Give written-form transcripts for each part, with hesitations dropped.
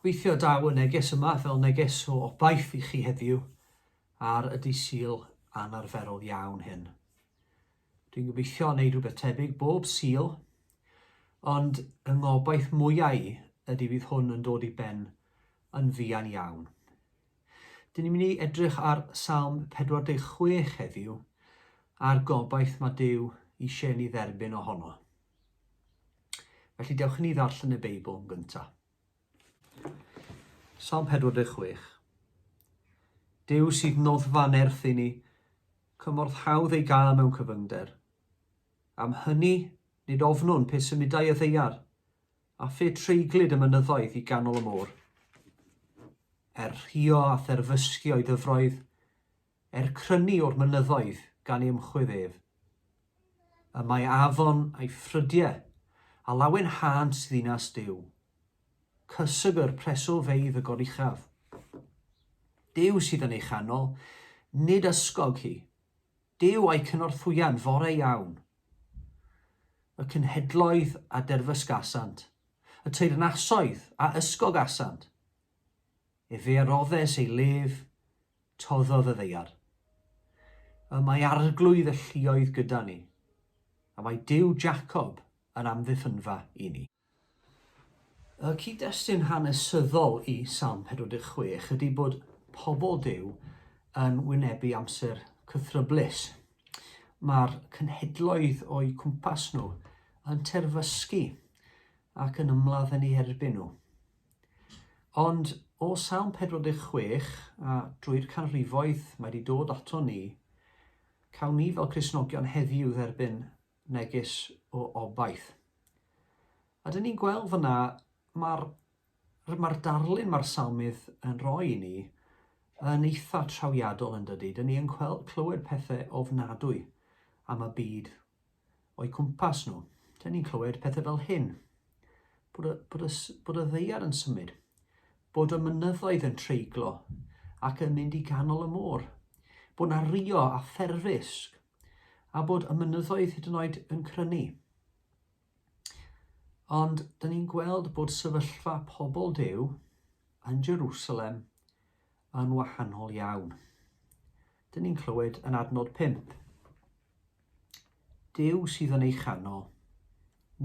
Gobeithio daw y neges yma fel neges o obaith i chi heddiw ar y dydd Sul anarferol iawn hyn. Dwi'n gobeithio wneud rhywbeth tebyg bob Sul, ond y ngobaith mwyaf i ydy fydd hwn yn dod i ben yn fuan iawn. Dyn ni'n mynd i edrych ar Salm 46 heddiw, a'r gobaith mae Duw eisiau ni dderbyn ohono. Felly dewch i ni ddarllen y Beibl yn gyntaf. Salm 46. Duw sydd noddfa nerth i ni, cymorth hawdd ei gael mewn cyfyngder. Am hynny, nid ofnwn pe symudai y ddaear, a phe treiglid y mynyddoedd i ganol y môr. Er rhuo a therfysgu o'i ddyfroedd, Er crynu o'r mynyddoedd gan ei ymchwydd ef. Y mae afon a'i ffrydiau, a lawenhânt ddinas Duw. Cysegr preswylfeydd y Goruchaf. Duw sydd yn ei chanol, nid ysgog hi. Duw a'i cynorthwya'n fore iawn. Y cenhedloedd a derfysgasant, y teyrnasoedd a ysgogasant. Efe a roddes ei lef, toddodd y ddaear. Y mae Arglwydd y lluoedd gyda ni, a mae Duw Jacob yn amddiffynfa i ni. Y cyd-destun hanesyddol i Salm 46 ydy bod pobl Duw yn wynebu amser cythryblus. Mae'r cenhedloedd o'u cwmpas nhw yn terfysgu ac yn ymladd yn eu herbyn nhw. Ond o Salm 46 a drwy'r canrifoedd mae wedi dod ato ni, cawn ni fel Cristnogion heddiw dderbyn neges o obaith. A dyn ni'n gweld fyna, mae'r mae'r darlun mae'r salmydd yn rhoi i ni yn eitha trawiadol yn dydy. Dyn ni yn clywed pethau ofnadwy am y byd o'u cwmpas nhw. Dyn ni'n clywed pethau fel hyn, bod y, bod y, bod y ddaear yn symud, bod y mynyddoedd yn treiglo ac yn mynd i ganol y môr, bod na rio a therfysg, a bod y mynyddoedd hyd yn oed yn crynu. Ond dyn ni'n gweld bod sefyllfa pobl Duw yn Jerusalem yn wahanol iawn. Dyn ni'n clywed yn adnod 5. Duw sydd yn ei chanol,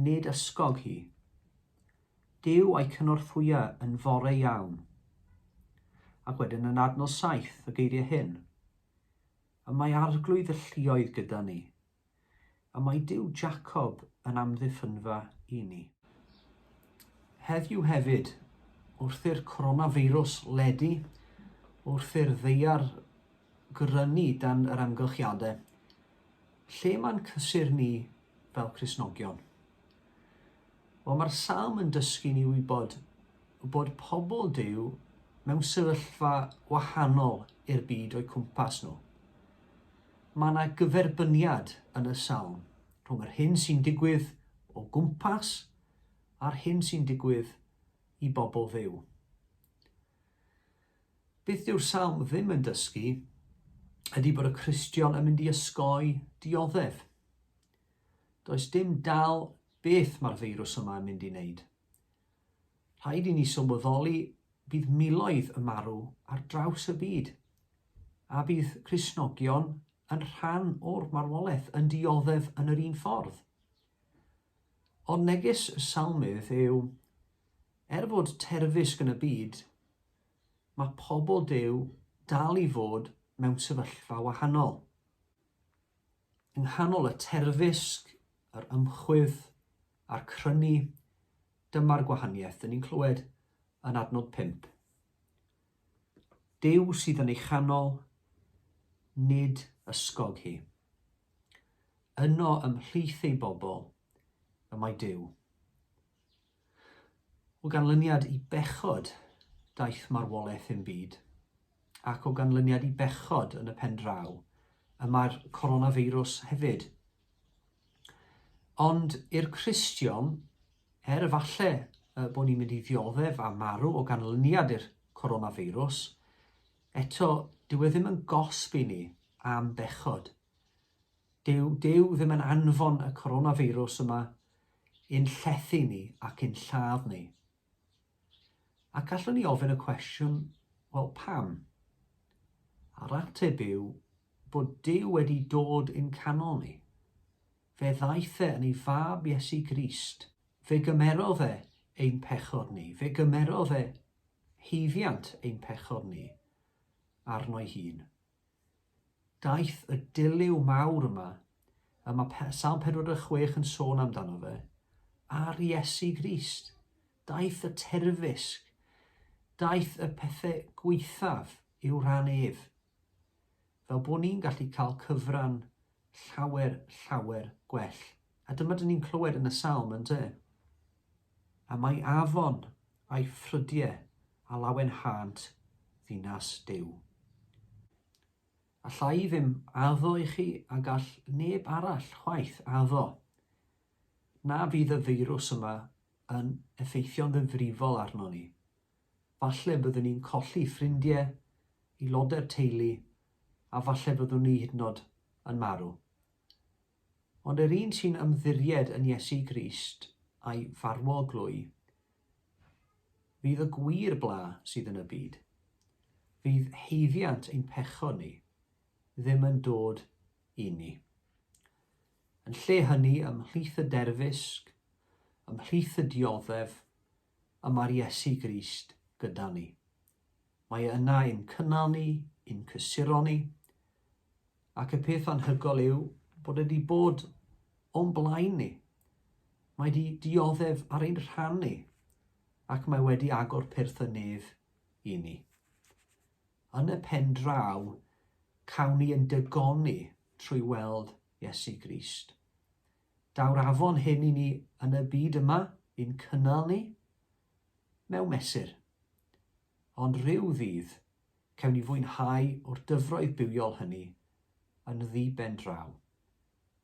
nid ysgog hi. Duw a'i cynorthwya yn fore iawn. Ac wedyn yn adnod 7, y geiriau hyn. Y mae Arglwydd y lluoedd gyda ni. Y mae Duw Jacob yn amddiffynfa i ni. Heddiw hefyd, wrth i'r coronafeirws ledu, wrth i'r ddaear grynu dan yr amgylchiadau, lle mae'n cysur ni fel Cristnogion? Wel, mae'r salm yn dysgu ni wybod bod pobl Duw mewn sefyllfa wahanol i'r byd o'u cwmpas nhw. Mae yna gyferbyniad yn y salm rhwng yr hyn sy'n digwydd o gwmpas a'r hyn sy'n digwydd i bobl Dduw. Beth dyw'r salm ddim yn dysgu ydy bod y Cristion yn mynd i osgoi dioddef. Does dim dal beth mae'r feirws yma yn mynd i wneud. Rhaid i ni sylweddoli bydd miloedd yn marw ar draws y byd, a bydd Cristnogion yn rhan o'r marwolaeth, yn dioddef yn yr un ffordd. Ond neges y salmydd yw, er fod terfysg yn y byd, mae pobl Duw dal i fod mewn sefyllfa wahanol. Yng nghanol y terfysg, yr ymchwydd a'r crynu, dyma'r gwahaniaeth dyn ni'n clywed yn adnod 5. Duw sydd yn ei chanol, nid ysgog hi. Yno ymhlith ei bobl y mae Duw. O ganlyniad i bechod daeth marwolaeth i'm byd, ac o ganlyniad i bechod yn y pen draw, y mae'r coronafeirws hefyd. Ond i'r Cristion, er efallai bod ni'n mynd i ddioddef a marw o ganlyniad i'r coronafeirws, eto dyw e ddim yn gosb i ni am bechod. Dyw Duw ddim yn anfon y coronafeirws yma i'n llethu ni ac i'n lladd ni. Ac allwn ni ofyn y cwestiwn, wel pam? A'r ateb yw bod Duw wedi dod i'n canol ni. Fe ddaeth e yn ei fab Iesu Grist. Fe gymerodd e ein pechod ni. Fe gymerodd e haeddiant ein pechod ni arno'i hun. Daeth y dilyw mawr yma, y mae Salm 46 yn sôn amdano fe, ar Iesu Grist. Daeth y terfysg, daeth y pethau gwaethaf i'w rhan ef, fel bod ni'n gallu cael cyfran llawer, llawer gwell. A dyma dyn ni'n clywed yn y salm, ynte? A mae afon a'i ffrydiau a lawenhânt ddinas Duw. Alla i ddim addo i chi, a gall neb arall chwaith addo, na fydd y feirws yma yn effeithio'n ddifrifol arnon ni. Falle byddwn ni'n colli ffrindiau, aelodau'r teulu, a falle byddwn ni hyd yn oed yn marw. Ond yr un sy'n ymddiried yn Iesu Grist a'i farwol glwy, fydd y gwir bla sydd yn y byd. Fydd haeddiant ein pechod ni ddim yn dod i ni. Yn lle hynny, ymhlith y derfysg, ymhlith y dioddef, y mae'r Iesu Grist gyda ni. Mae e yna i'n cynnal ni, i'n cysuro ni, Ac y peth anhygoel yw bod e 'di bod o'n blaen ni. Mae 'di dioddef ar ein rhan ni, ac mae wedi agor pyrth y nef i ni. Yn y pen draw, cawn ni yn dygoni trwy weld Iesu Grist. Daw'r afon hyn i ni yn y byd yma i'n cynnal ni, mewn mesur. Ond rhyw ddydd, Cawn ni fwynhau o'r dyfroedd bywiol hynny yn ddi-ben-draw.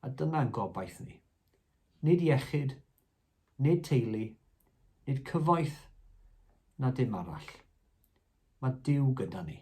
A dyna'n gobaith ni. Nid iechyd, nid teulu, nid cyfoeth, na dim arall. Mae Duw gyda ni.